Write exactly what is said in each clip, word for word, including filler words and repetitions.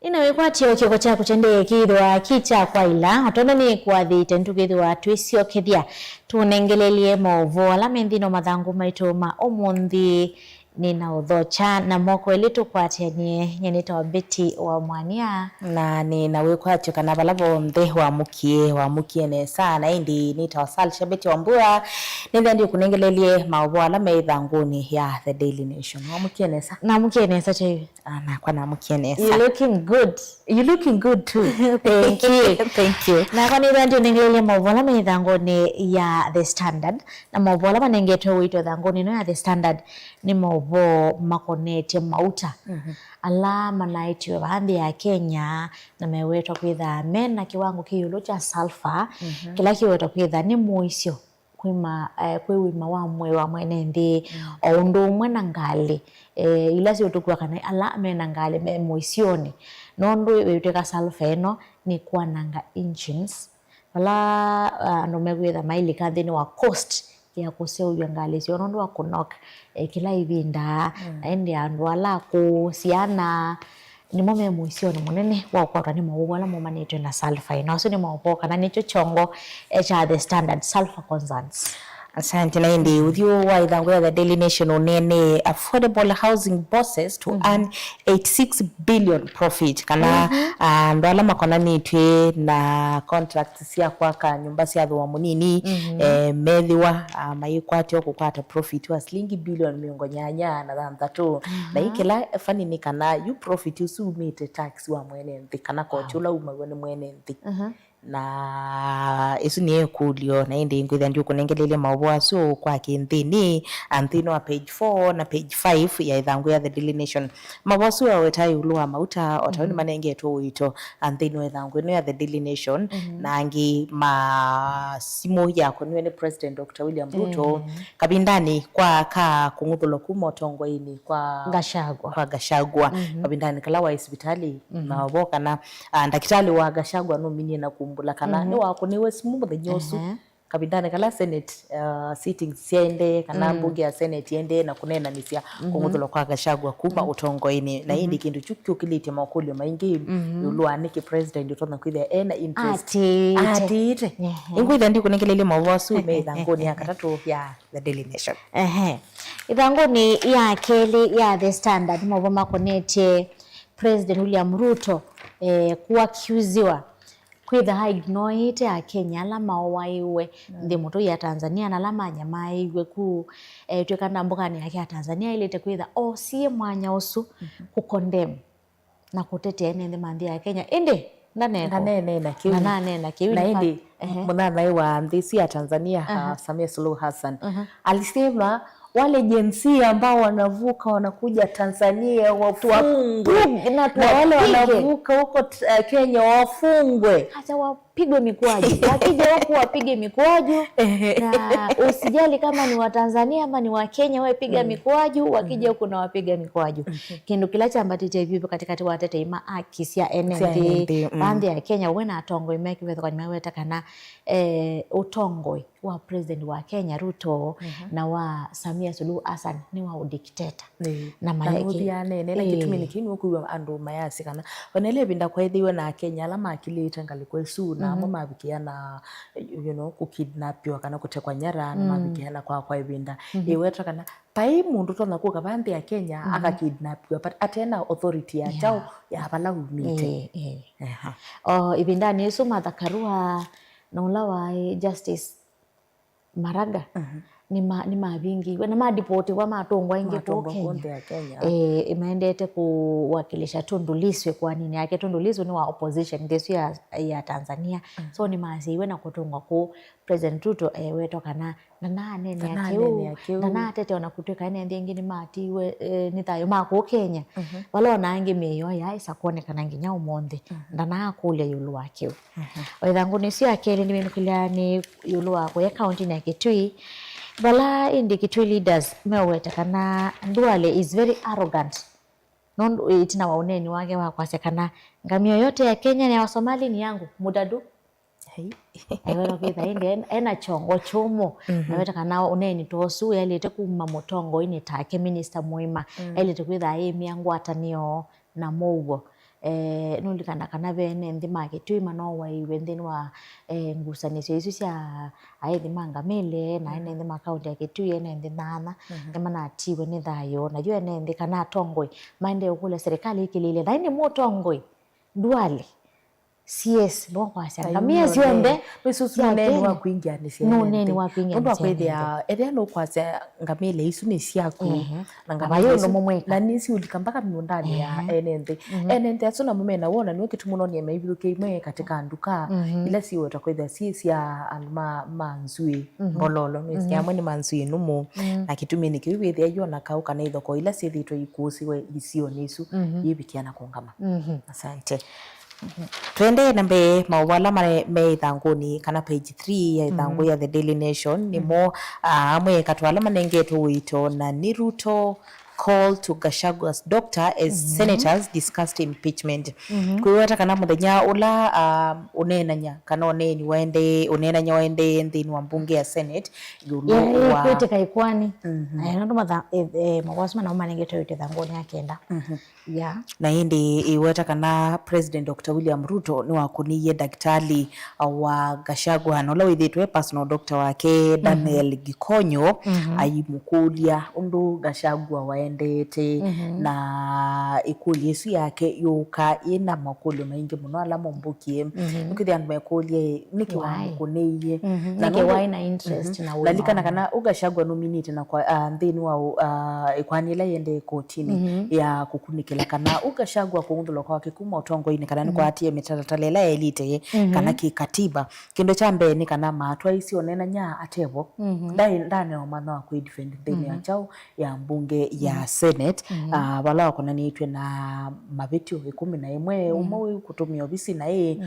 Nĩna wĩkwatyo kĩko kyaku kyendeee kĩithĩwa kĩ kya kwaĩla, o tondũ nĩkwathĩte nĩtũkĩthĩwa twĩsyokethya tũnengelelye maũvoo ala me nthĩnĩ wa mathangũ maitũ ma ũmũnthĩ. Nĩna ũthokya na moko elĩ tũkwatĩanĩe. Nyie nĩtawa Betty wa Mwania. Na nĩna wĩkwatyo kana vala vonthe wamũkie, wamũkie nesa, na ĩndĩ nĩtawa Salsha Betty wa Mbua. Nĩthĩa ndiũkũnengelelye maũvoo ala me ĩthangũnĩ ya The Daily Nation. Wamũkie nesa? Namũkie nesa kyaĩwe. Ah, nakwa namũkie nesa. You looking good. You looking good too. Thank you. Thank you. Nakwa nĩthĩa ndiũnengelelye maũvoo ala me ĩthangũnĩ ya The Standard, na maũvoo ala manengetwe ũito ĩthangũnĩ ĩno ya The Standard nĩ maũvoo makonetye mauta, mhm, ala manaĩtiwe vaa nthĩ ya Kenya, na mewetwa kwĩthaa mena kĩwango kĩ ĩũlũ kya sulfur, mhm, kĩla kĩwetwa kwĩthaa nĩ mũisyo kwĩ ma-, eh, kwĩ ũima wa mwĩĩ wa mwene nthĩ, mm, o ũndũ ũmwe na ngalĩ, eh, ila siũtũkua kana ala mena ngalĩ me mũisyonĩ, nũndũ ĩtwĩka sulfur ĩno nĩkwananga engines, vala, ah, andũ mekwĩtha mailika nthĩnĩ wa coast ya kũseũvya ngalĩ syoo nũndũ wa kũnoka, eh, kĩla ĩvinda, mm, na ĩndĩ andũ ala akũũ, syana, nĩmo me mũisyonĩ mũnene wa ũkwatwa nĩ maũvoo ala maumanĩtw'e na sulfur ĩno. Asu nĩ maũvoo kana nĩkyo kyongo, eh, kya The Standard, sulfur concerns. Asante. Na ĩndĩ ũthyũ wa ĩthangũ ya The Daily Nation ũneenee affordable housing bosses to, mhm, earn eighty-six billion profit, kana, mhm, ah, andũ ala makonanĩtw'e na contracts sya kwaka nyũmba sya thooa mũnini, mhm, eh, methĩwa, ah, mayĩkwatĩwa kũkwata profit wa silingi bilioni mĩongo nyanya na thanthatũ. Na, mhm, ĩ kĩla funny nĩ kana yu profit ũsu umĩte tax wa mwene nthĩ, kana koti, wow, ũla umaw'a nĩ mwene nthĩ. Mhm. Na ĩsu nĩ ĩkũlyo, na ĩndĩ ngwĩthĩa ndiũkũnengelelye maũvoo asu kwa kĩnthĩnĩ, ah, nthĩnĩ wa page four na page five ya ĩthangũ ya The Daily Nation. Maũvoo asu aweta ĩũlũ wa mauta, o ta ũu, mhm, nĩmanengetwe ũito, ah, nthĩnĩ wa ĩthangũ ĩno ya The Daily Nation, mhm, na angĩ ma simũ yakoniwe nĩ President Doctor William Ruto, mhm, kavindanĩ kwa ka kũng'uthũlwa kuma ũtongoinĩ kwa Gachagua. Kwa Gachagua. Mhm. Kavindanĩ kala waĩ sivitalĩ, mhm, maũvoo kana, ah, ndakĩtalĩ wa Gachagua nũminie na kumbũla kana, mhm, nĩwakũniwe simũ mũthenya ũsu. Ehe. Kavindanĩ kala Senate, uh, sittings syaendee, kana, mm, mbunge ya Senate yendee na kũneenanĩsya, mhm, kũng'uthũlwa kwa Gachagua kuma, mhm, ũtongoinĩ, na, mhm, ĩndĩ kĩndũ kyu kyũkĩlĩtye makũlyo maingĩ, mhm, ĩũlũ wa nĩkĩ president ũtonya kwĩthĩa ena interest. Atĩĩte. Atĩĩte. Ehe. Ĩngwĩthĩa ndikũnengelelye maũvoo asu me ĩthangũnĩ ya katatũ ya The Daily Nation. Ehe. Ĩthangũnĩ ya kelĩ ya The Standard, maũvoo makonetye President William Ruto, eh, kũakiuziwa kwĩtha aignoĩte Akenya ala maũaĩwe, mm, nthĩ mũtũi ya Tanzania, na ala manyamaaĩiwe ku, eh, twĩka na mbokanĩ yake ya Tanzania, ailĩte kwĩtha oosie mwanya ũsu, mhm, kũcondemn na kũtetea ene nthĩ ma nthĩ ya Kenya. Ĩndĩ ndaneko. Ndanene na kĩu. Na ndanena kĩu, na in ĩndĩ fact, ehe, mũnyanyae wa nthĩ ĩsu ya Tanzania, aha, uh, Samia Suluhu Hassan, mhm, alisema wale Gen Z ambao wanavuka wanakuja Tanzania wafungwe. Tuwapige na tuwapige. Na wale wanavuka huko t-, eh, Kenya wafungwe. Acha wapigwe mikwaju. Wakija huku wapige mikwaju. Ehe. Na usijali kama ni wa Tanzania ama ni wa Kenya, we piga, mm, mikwaju, wakija, mm, huku na wapiga mikwaju. Mhm. Kĩndũ kĩla kyambatĩte vyũ katikati wa atetei ma haki sya ene nthĩ, sya ene nthĩ, mm, va nthĩ ya Kenya, we na atongoi me kĩvathũkany'o meweta kana, eh, ũtongoi wa President wa Kenya, Ruto, mhm, na wa Samia Suluhu Hassan nĩ wa ũdikiteta. Ĩĩ. Na na mayaki-, nũthia nene, na kĩtumi, ĩĩ, nĩ kĩu nũkwĩw'a andũ mayasya kana ona ĩla ĩvinda kwaĩthĩiwe na Akenya ala makilĩte ngalĩko ĩsu, na amwe, mhm, mavikĩa na, you know, kũkidnapiwa kana kũtekwa nyara, na, mm, mavikĩa na kwa, kwa ĩvinda. Mhm. Ĩweta kana vai mũndũ ũtonya kũka va nthĩ ya Kenya, mhm, akakidnapiwa, but ate na authority ya, yeah, kyaũ ya vala umĩte. Ĩĩ, ĩĩ. Aha. O ĩvindanĩ ĩsu, Martha Karua na ũla waĩ Justice Maraga, mhm, nĩma-, nĩmavingĩiwe na madipotiwa, matũngwa ĩngĩ kũu, matũngwa kũu Kenya. Nthĩ ya Kenya. Eh, maendete kũwakilisha Tundu Lissu ĩkoaninĩ yake. Tundu Lissu nĩ wa opposition nthĩ ĩsu ya, ya Tanzania. Mm. So nĩmasiĩiwe na kũtũngwa kũu. President Ruto ewetwa kana ndananeenea kĩu, ndananeenea kĩu, ndanatete ona kũtwĩka ene nthĩ ĩngĩ nĩmatiiwe, eh, nĩ thayũ ma kũu Kenya. Mhm. Vala ona angĩ mĩĩ yoo yaĩsa kwonekana nginya ũmũnthĩ, mhm, ndanakũlya ĩũlũ wa kĩu. Mhm. O ĩthangũnĩ ĩsu ya kelĩ nĩwĩnũkĩlya nĩ ĩũlũ wa kũya kaũntĩnĩ ya Kitui, vala ĩndĩ Kitui leaders meũweta kana Duale is very arrogant. Nũndũ ĩtina wa ũneeni wake wa kwasya kana ngamia yote ya Kenya na ya Wasomali ni yangu, mutadu. Ai. Aiweta kwĩtha ĩndĩ en-, ena kyongo kyũmũ. Mhm. Na weta kana ũneeni ta ũsu yaĩlĩte kuma mũtongoinĩ take, minista mũima, mm, yaĩlĩte kwĩtha aĩmĩa ngwatanĩo na mũuo. Eh, nũlikana kana ve ene nthĩ ma Kitui manowaiwe nthĩnĩ wa, eh, ngusanĩsyo isu sya aĩthi ma ngamĩle na ene nthĩ ma kaunti ya Kitui, ene nthĩ nana nĩmanatiwe nĩ thayũ. Na yu ene nthĩ kana atongoi maendee ũkũlya serikali ĩkĩlĩlye, na ĩndĩ mũtongoi Duale, C S, nĩwakwasya ngamia syonthe nũneeni wa kwingĩanĩsya ene nthĩ. Nũneeni wa kwingĩanĩsya ene nthĩ. Nũndũ wa kwĩthĩa ethĩa nũkwasya ngamĩle isu nĩ syaku, na ngamĩle isu na nĩsiũlika mpaka mĩũndanĩ ya ene nthĩ. Ene nthĩ asu namo mena wonany'o kĩtumi ũnonie maivithũkĩa imwe katika nduka ila siweta kwĩthĩa syĩ sya andũ ma, ma nzw'ĩ mbololo, nĩsĩ amwe nĩ ma nzw'ĩ nũmũ. Na kĩtuminĩ kĩu wĩthĩa yu ona kaũ kana ithokoo ila syĩthĩĩtwe ikũsĩwe isionĩ isu iivikĩa na kũngama. Asante. Tũendee na mbee, maũvoo ala me, me ĩthangũnĩ kana page three ya ĩthangũ ya The Daily Nation nĩmo, ah, amwe katũ ala manengetwe ũito na nĩ Ruto call to Gachagua's doctor as senators discussed impeachment. Kwĩweta kana mũthenya ũla, ah, ũneenany'a kana ũneeni waendee, ũneenany'a waendee nthĩnĩ wa mbunge ya Senate ĩũlũ wa kwĩtĩka ĩkoani. Eh, nũndũ matha-, eh, eh, maũvoo asu manamo manengetwe ũito ĩthangũnĩ ya kenda. Yeah. Na ĩndĩ ĩweta kana President Doctor William Ruto nĩwakũnĩie ndakĩtalĩ wa Gachagua, na ũla wĩthĩĩtwe personal doctor wake, Daniel Gikonyo, aimũkũlya ũndũ Gachagua waendeete, na ĩkũlyo ĩsu yake yũka yĩna makũlyo maingĩ mũno ala mombũkie. Nĩkwĩthĩa andũ mekũlya, nĩkĩ wamũkũnĩie? Na nĩkĩ waĩ na interest na wĩma? Lalikana kana ũ Gachagua nũminĩte na kwa, ah, nthĩnĩ wa, ah, ĩkoani ĩla yĩendee kotinĩ ya kũkunĩkĩla kana ũ Gachagua kũng'uthũlwa kwake kuma ũtongoinĩ kana nĩkwatie mĩtalatala ĩla yaĩlĩte kana kĩkatiba. Kĩndũ kya mbee nĩ kana matwaisye ũneenany'a atevo. Ndaĩ, ndaneo manya wa kwĩdefend nthĩnĩ ya kyaũ ya mbunge ya Senate, ah, vala wakonanĩtw'e na mavĩtyo ĩkũmi na ĩmwe, ũmwe wĩ kũtũmĩa ovisi na ĩ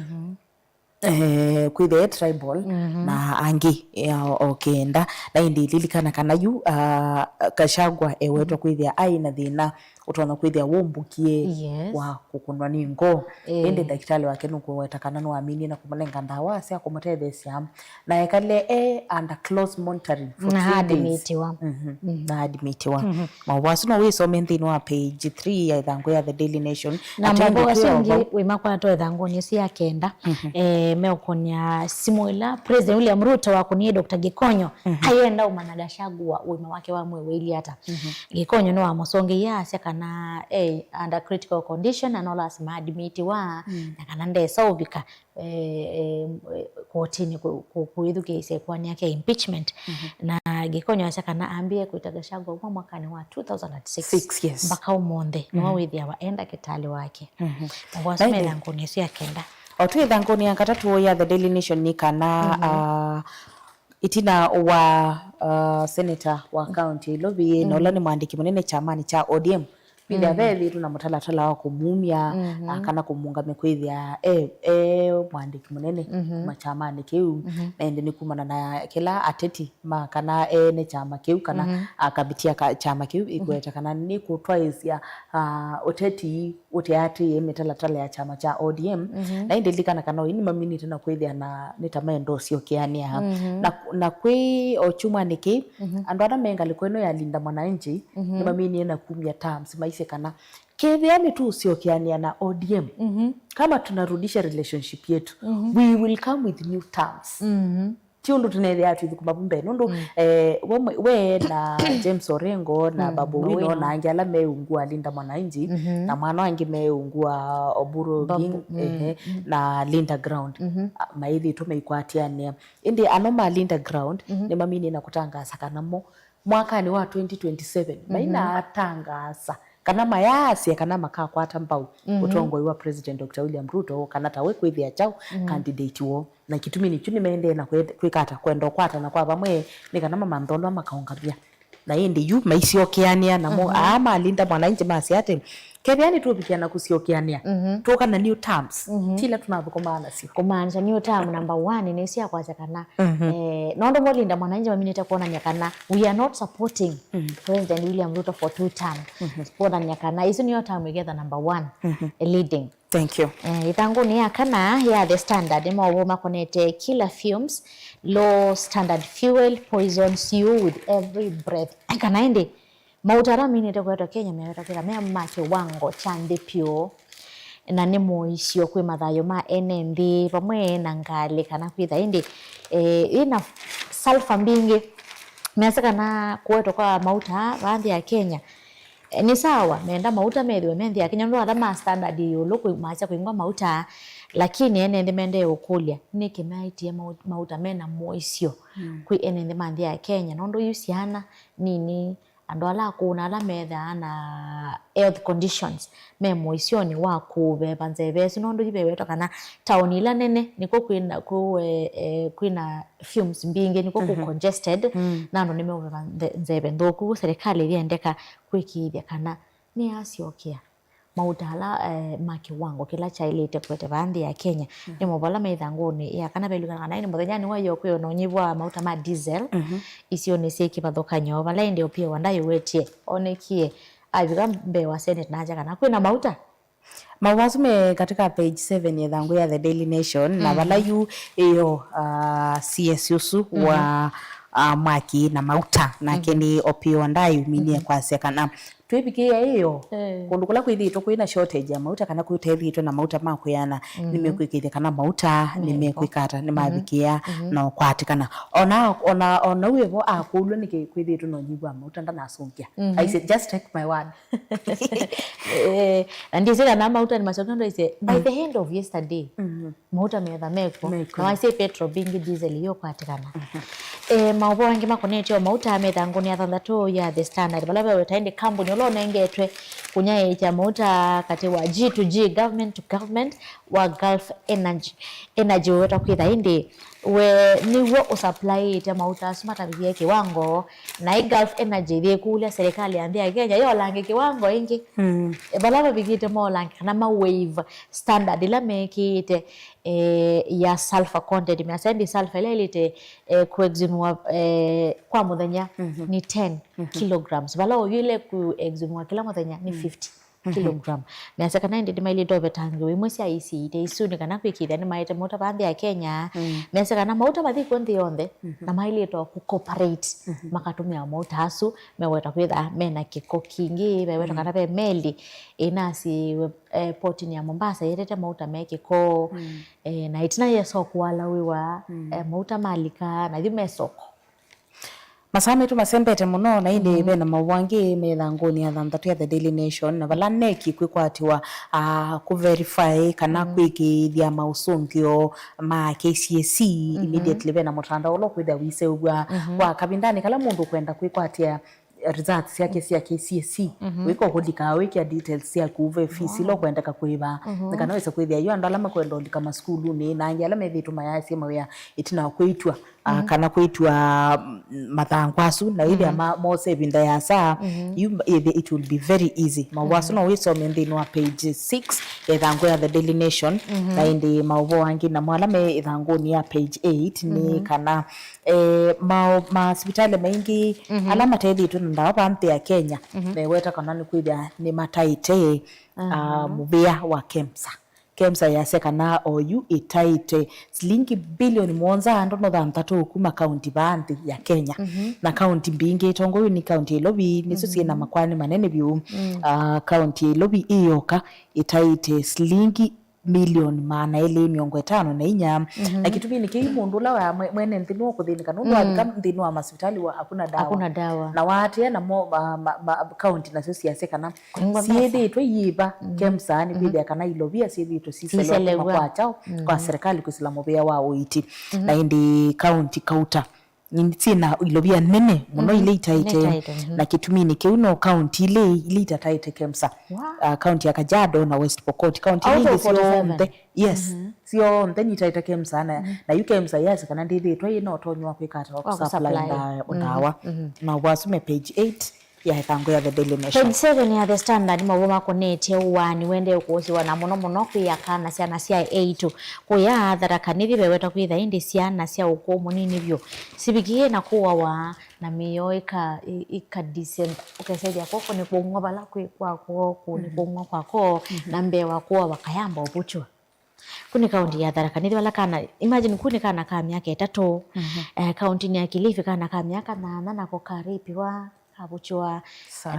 eh, kwĩthĩa e tribal na angĩ, eh, o, o kenda. Na ĩndĩ ililikana kana yu, ah, Gachagua ewetwa kwĩthĩa aĩ na thĩna ũtonya kwĩthĩa wũmbũkie wa kũkũnwa nĩ ngoo. Ĩndĩ ndakĩtalĩ wake nũkũweta kana nĩwaminie na kũmũnenga ndawa sya kũmũtetheesya, na ekalile e under close monitoring for three days. Na admitiwa. Na admitiwa. Maũvoo asu no wĩsome nthĩnĩ wa page three ya ĩthangũ ya The Daily Nation. Na maũvoo asu angĩ wĩmakwatwa ĩthangũnĩ ĩsu ya kenda, eh, meũkũnĩa simũ ĩla President William Ruto wakũnie Doctor Gikonyo, ayenda ũmanya Gachagua ũima wake wa mwĩĩ wĩilyĩ ata. Gikonyo nĩwamũsũngĩie asya kana e under critical condition na no lasima admitiwa, na kana ndesa ũvika eh, eh, kotinĩ kũ-, kũ-, kũĩthukĩĩsya ĩkoani yake ya impeachment. Na Gikonyo asya kana ambĩĩe kwĩta Gachagua kuma mwakanĩ wa two thousand and six. Six, yes. Mpaka ũmũnthĩ nĩwe wĩthĩawa e ndakĩtalĩ wake. Maũvoo asu me ĩthangũnĩ ĩsu ya kenda. O twĩ ĩthangũnĩ ya katatũ ya The Daily Nation nĩ kana, ah, ĩtina wa, ah, senator wa county ya Ilovi na ũla nĩ mwandĩki mũnene kyamanĩ kya O D M, kwĩthĩa vethĩĩtwe na mũtalatala wa kũmumya, na kana kũmũngamya kwĩthĩa e, e mwandĩki mũnene kuma kyamanĩ kĩu. Na ĩndĩ nĩ kumana na kĩla ateti ma kana ene kyama kĩu kana, ah, kamiti ya ka-, kyama kĩu ĩkweta kana nĩ kũtwaĩsya, ah, ũteti ũteatĩĩe mĩtalatala ya kyama kya O D M. Na ĩndĩ lilikana kana oyu nĩmaminĩte na kwĩthĩa na nĩ ta maenda ũsyokeanĩa. Na, na kwĩ o kyumwanĩ kĩĩ, andũ ala me ngalĩko ĩno ya Linda Mwananchi nĩmaminie na kumya terms, maisye kana kethĩa nĩtũũsyokeanĩa na O D M, kama tunarudisha relationship yetu, we will come with new terms. Ti ũndũ tũnethĩaa twĩthũkũma vu mbee, nũndũ, eh, we mwe-, we na James Orengo na Babu Owino na angĩ ala me ungu wa Linda Mwananchi, na mwana angĩ me ungu wa Oburu Oginga, ehe, na Linda Ground, a, maĩthĩtwe maikwatĩanĩa. Ĩndĩ ano ma Linda Ground nĩmaminie na kũtangaasa kana mo mwakanĩ wa twenty twenty-seven mainatangaasa kana mayaasya kana makakwata mbau ũtongoi wa President Doctor William Ruto kana ta we kwĩthĩa kyaũ candidate woo. Na kĩtumi nĩkyo nĩmaendee na kwĩth-, kwĩka ata, kwenda ũkwatana kwa vamwe nĩ kana mamanthe ũla makaũngamya. Na ĩndĩ yu maisyokeanĩa namo, aa ma Linda Mwananchi masya atĩ, kethĩa nĩtũvikĩa na kũsyokeanĩa, tũka na new terms, ti ila tũnathũkũmaa nasyo. Kũmaanisha new term number one nĩ sya kwasya kana, eh, nũndũ mo Linda Mwananchi maminĩte kwonany'a kana we are not supporting President William Ruto for two term. Kwonany'a kana isu nĩyo term ĩketha number one leading. Thank you. Eh, ĩthangũnĩ ya kana ya The Standard, maũvoo makonete killer fumes, low standard fuel poisons you with every breath. Kana ĩndĩ, mauta ala minĩte kũetwa Kenya mewetwa kwĩthwa me ma kĩwango kya nthĩ vyũ. na nĩ mũisyo kwĩ mathayũ ma ene nthĩ vamwe na ngalĩ, kana kwĩtha ĩndĩ, eh, ĩna sulfur mbingĩ. Measya kana kũwetwa kwa mauta vaa nthĩ ya Kenya, eh, nĩ sawa, menda mauta methĩwe me nthĩ ya Kenya, nũndũ ala ma standard ĩ ĩũlũ kwĩ-, maasya kũingwa mauta, lakini ene nthĩ mendee ũkũlya, nĩkĩ maĩtĩe mau-, mauta mena mũisyo kwĩ ene nthĩ ma nthĩ ya Kenya, nũndũ yu syana nini, andũ ala akũũ na ala methaa na health conditions me mũisyonĩ wa kũveva nzeve ĩsu, nũndũ yu vewetwa kana taoni ila nene nĩkw'o kwĩna, kwĩ, eh, kwĩna fumes mbingĩ, nĩkw'o kũ congested, na andũ nĩmeũveva nze-, nzeve nthũku. Ũu serikali ĩyendeka kwĩkĩĩthya kana nĩyasyokea mauta ala, eh, ma kĩwango kĩla kyaĩlĩte kũete vaa nthĩ ya Kenya. Nĩ maũvoo ala me ĩthangũnĩ ya kana velĩkana kana ĩndĩ mũthenyanĩ wa ĩyo kwĩ na ũnyivu wa mauta ma diesel isionĩ syĩ kĩvathũkany'o, vala ĩndĩ Opiyo Wandayi wetie onekie avika mbee wa Senate na asya kana kwĩna mauta. Maũvoo asu me katika page seven ya ĩthangũ ya The Daily Nation, na vala yu ĩyo, ah, C S ũsu wa, ah, mwaki na mauta, nake nĩ Opiyo Wandayi uminie kwasya kana twĩvikĩĩa ĩyo, eh, kũndũ kũla kwĩthĩĩtwe kwĩ na shortage ya mauta kana kũtethĩĩtwe na mauta ma kwĩana, nĩmekwĩkĩĩthya kana mauta nĩmekwĩka ata, nĩmavikĩa na ũkwatĩkana. Ona, ona, ona ũu evo akũlw'a nĩkĩ kwĩthĩĩtwe na ũnyivu wa mauta, ndanasũngĩa. Aisye, "Just take my word." Eh, na ndĩsĩ kana mauta nĩ masyoke, nũndũ aisye, by the end of yesterday, mauta metha mekwo. Mekwo. Na waisye petrol mbingĩ, diesel ĩyo kwatĩkana. Eh, maũvoo angĩ makonetye o mauta me ĩthangũnĩ ya thanthatũ ya The Standard, vala veweta ĩndĩ kambuni ũla ũnengetwe kũnyaĩĩkya mauta katĩ wa G to G, government to government, wa Gulf Energy. Energy weweta kwĩtha ĩndĩ we nĩw'o ũsupplyĩte mauta asu matavithie kĩwango, na ĩ Gulf Energy ĩyĩkũlya serikali ya nthĩ ya Kenya yolange kĩwango ĩngĩ. Vala vavikĩte molange kana ma waive standard ĩla mekĩĩte, eh, ya sulfur content. Measya ĩndĩ sulfur ĩla ĩlĩte, eh, kũexhumiwa, eh, kwa mũthenya nĩ ten kilograms, vala ũyu ĩla kũexhumiwa kĩla mũthenya nĩ fifty kilogram. Measya kana ĩndĩ nĩmailĩte ũvetangĩo imwe sya E C ite isu nĩ kana kwĩkĩĩthya nĩmaete mauta vaa nthĩ ya Kenya. Measya kana mauta mathi kw'o nthĩ yonthe na mailĩte kũ cooperate makatũmĩa mauta asu, meweta kwĩtha mena kĩko kingĩ, meweta kana ve meli ĩnasiwe, eh, portinĩ ya Mombasa yetete mauta me kĩko, eh, na ĩtina yesa kũalawĩwa, eh, mauta malika na yu me soko. Masaa maitũ masembete mũno, na ĩndĩ ve na maũvoo angĩ me ĩthangũnĩ ya thanthatũ ya The Daily Nation, na vala neki kwĩkwatĩwa, ah, kũ verify kana kwĩkĩĩthya maũsũngĩo ma K C S E immediately ve na mũtandao ũla ũkwĩthĩa wĩseũvw'a kwa kavindanĩ kala mũndũ ũkwenda kwĩkwatĩa results syake sya K C S E. Wĩka ũkũlika wĩkĩa details syaku, ve fees ila ũkwendeka kũĩva, na kana wĩse kwĩthĩa yu andũ ala makwenda ũlika masukulunĩ, na angĩ ala methĩĩtwe mayasya mawĩa ĩtina wa kwĩtw'a, ah, kana kwĩtw'a, mm, mathangũ asu, na ĩthĩa ma-, mose ĩvinda yasa, yu ĩthĩ it will be very easy. Maũvoo asu no wĩsome nthĩnĩ wa page six ya ĩthangũ ya The Daily Nation, na ĩndĩ maũvoo angĩ namo ala me ĩthangũnĩ ya page eight nĩ kana, eh, ma-, masivitalĩ maingĩ ala matethĩtwe na ndawa vaa nthĩ ya Kenya, meweta kana nĩ kwĩthĩa nĩ mataĩte, ah, mũvĩa wa KEMSA. KEMSA yasya kana oyu ĩtaĩte silingi bilioni mũonza ndono thanthatũ kuma kaunti vaa nthĩ ya Kenya. Na kaunti mbingĩ, ĩtongoew'e nĩ kaunti ya Nairobi, nĩsyo syĩ na makoani manene vyũ. Ah, kaunti ya Nairobi ĩyoka ĩtaĩte silingi milioni maana elĩ mĩongo ĩtano na inya. Na kĩtuminĩ kĩu mũndũ ũla wa mwe-, mwene nthĩ nũkũthĩnĩka nũndũ wavika nthĩnĩ wa masivitalĩ wa hakuna dawa. Hakuna dawa. Na waatĩĩa namo, ma-, ma-, ma-, kaunti nasyo siasya kana syĩthĩĩtwe iyĩva KEMSA nĩ kwĩthĩa kana ilovia syĩthĩĩtwe siselew'a kuma kwa kyaũ, kwa serikali kwĩsĩla mũvĩa wa ũiiti. Na ĩndĩ kaunti kauta syĩ na ilovia nene mũno ila itaĩte, na kĩtuminĩ kĩu no kaunti ilĩ ila itataĩte KEMSA. Ah, kaunti ya Kajiado na West Pokot, kaunti ila ingĩ syonthe, yes, syonthe nitaĩte KEMSA na, na yu KEMSA yasya kana ndĩthĩĩtwe yĩ na ũtonyi wa kwĩka ata wa kũsupply ndawa. Maũvoo asu me page eight ya ĩthangũ ya The Daily Nation. Page seven ya The Standard, maũvoo makonetye ũaani ũendee kũũsĩwa na mũno mũno kwĩ aka na syana sya eĩtu. Kũya Tharaka Nithi vewetwa kwĩtha ĩndĩ syana sya ũkũũ mũnini vyũ sivikie na kũawa na mĩoo ĩka, ĩ-, ĩka December. Ũkesethya kw'oko nĩ kũng'wa vala kwĩ kwako, kũũ nĩ kũng'wa kwako, na mbee wa kũawa kayamba ũvũtw'a. Kũ nĩ kaunti ya Tharaka Nithi vala kana, imagine, kũ nĩ kana ka myaka ĩtatũ. Eh, kauntinĩ ya Kilifi kana ka myaka nyanya nako karipiwa, kavũtw'a,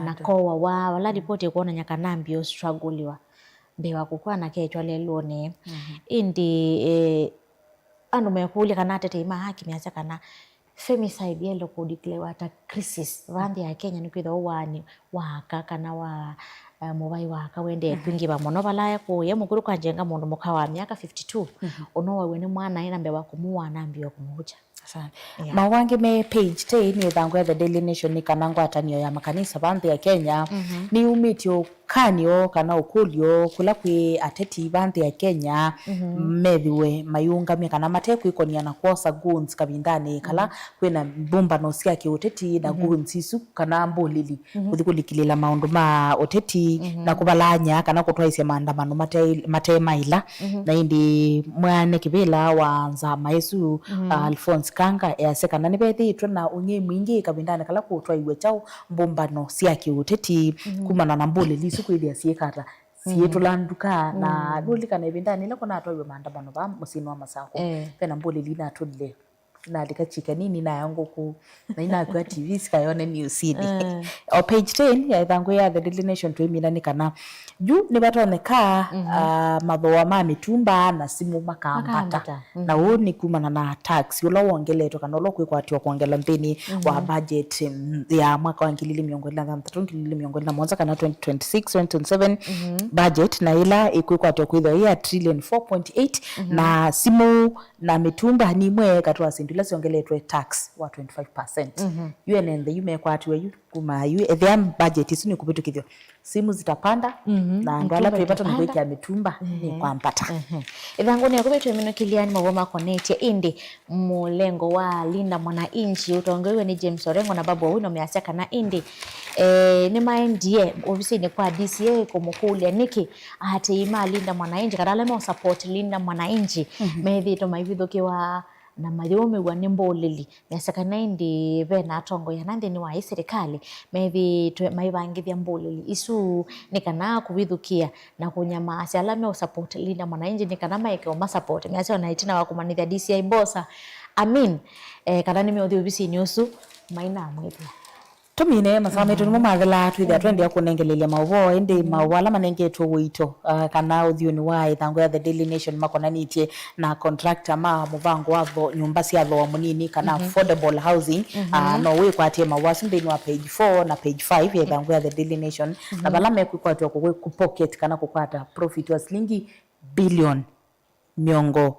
na kowawa, vala ripoti ĩkwonany'a kana mbio struggle-iwa. mbee wa kũkw'a na kekĩwa lelũnĩ. Mhm. Ĩndĩ, eh, andũ mekũlya kana atetei ma haki measya kana femicide yaĩle kũdeclarewa ta crisis va nthĩ ya Kenya, nĩkwĩthĩwa ũaani wa aka kana wa, eh, mũvai wa aka wendee kwingĩva mũno. Vala ekũĩa mũkũlũ kwa njenga mũndũ mũka wa myaka fifty-two, ũnooawe nĩ mwana ĩna mbee wa kũmũũa na ambĩĩe kũmũkya. Asante. Yeah. Maũvoo angĩ me page ten nĩ ĩthangũ ya The Daily Nation nĩ kana ngwatanĩo ya makanisa va nthĩ ya Kenya nĩyumĩtye ũkany'o kana ũkũlyo kũla kwĩ ateti va nthĩ ya Kenya methiwe mayĩũngamya kana mate kwĩkonia na kwosa goons kavindanĩ kala kwĩna mbũmbano sya kĩũteti na goons isu kana mbũlĩli kũthi kũlikĩlĩla maũndũ ma ũteti na kũvalaany'a kana kũtwaĩsya maandamano mate, mate maĩla. Na ĩndĩ mwene kĩvĩla wa nzama ĩsu, uh, Alphonse Kanga, easya kana nĩvethĩĩtwe na ũng'ei mwingĩ kavindanĩ kala kũtwaiwe kyaũ mbũmbano sya kĩũteti kumana na mbũlĩli isu kwĩthĩa syĩkata syĩtũla nduka. Na ndũlikana ĩvindanĩ ĩla kũnatwaiwe maandamano vaa mũsyĩnĩ wa Masako, vena mbũlĩli inatũlile, inalika chicken nini nayo ngũkũ na inakw'a T V sikayone newsinĩ. O page ten ya ĩthangũ ya The Daily Nation tũimina nĩ kana yu nĩvatonyeka, ah, mathooa ma mĩtumba na simũ makambata. Makambata. Na ũu nĩ kumana na tax ũla wongeletwe kana ũla ũkwĩkwatĩwa kwongela nthĩnĩ wa budget, mm, ya mwaka wa ngili ili mĩongo ĩlĩ na thanthatũ, ngili ili mĩongo ĩlĩ na mũonza kana twenty twenty-six, twenty twenty-seven budget, na ĩla ĩkwĩkwatĩwa kwĩthĩwa ĩ ya trillion four point eight, na simũ na mĩtumba nĩ imwe katĩ wa syĩndũ ila syongeletwe tax wa twenty-five percent. Yu ene nthĩ yu mekwatiwe yu kuma yu, ethĩa budget isu nĩkũvĩtũkĩthw'a, simu zitapanda, na andũ ala twĩvatwa nĩ kwĩkĩa mĩtumba nĩ kwambata. Ĩthangũnĩ yaku vĩtũ ĩminũkĩlyani maw'o makonetye ĩndĩ mũlengo wa Linda Mwananchi ũtongoew'e nĩ James Orengo na Babu Owino measya kana ĩndĩ, eh, nĩmaendie ovisinĩ kwa D C I kũmũkũlya nĩkĩ aatĩĩi ma Linda Mwananchi kana ala meũsupport Linda Mwananchi methĩĩtwe maivithũkĩwa na mayũmĩw'a nĩ mbũlĩli. Measya kana ĩndĩ ve na atongoi ana nthĩnĩ wa ĩ silikalĩ methĩĩtwe maivangĩthya mbũlĩli isu nĩ kana kũvithũkĩa na kũnyamaasya ala meũsupport Linda Mwananchi nĩ kana maeke ũmasupport. Measya ona ĩtina wa kũmanyĩthya D C I Mbosa Amin, eh, kana nĩmeũthi ovisinĩ ũsu mainamwĩthĩa. Tũmine masaa maitũ nĩmo mathela, twĩthĩa tũendea kũnengelelya maũvoo, ĩndĩ maũvoo ala manengetwe ũito, ah, kana ũthyũnĩ wa ĩthangũ ya The Daily Nation makonanĩtye na contractor ma mũvango wa tho-, nyũmba sya thooa mũnini kana affordable housing, ah, no wĩkwatĩe maũvoo asu nthĩnĩ wa page four na page five ya ĩthangũ ya The Daily Nation, na vala mekwĩkwatĩwa kũkwĩ kũ pocket kana kũkwata profit wa silingi billion mĩongo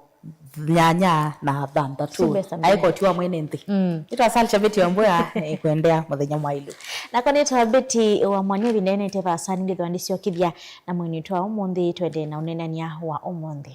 nyanya na thanthatũ. Si mbesa mbene. Aĩ koti wa mwene nthĩ. Mm. Nĩtwa Salcha Betty Wambua, nĩkwendea mũthenya mwaĩlu. Nakwa nĩtwa Betty wa Mwanĩvi, ndenete vasa nĩngĩthwa ndĩsyokĩthya na mwĩnĩ wa ũmũnthĩ, twende na ũneenany'a wa ũmũnthĩ.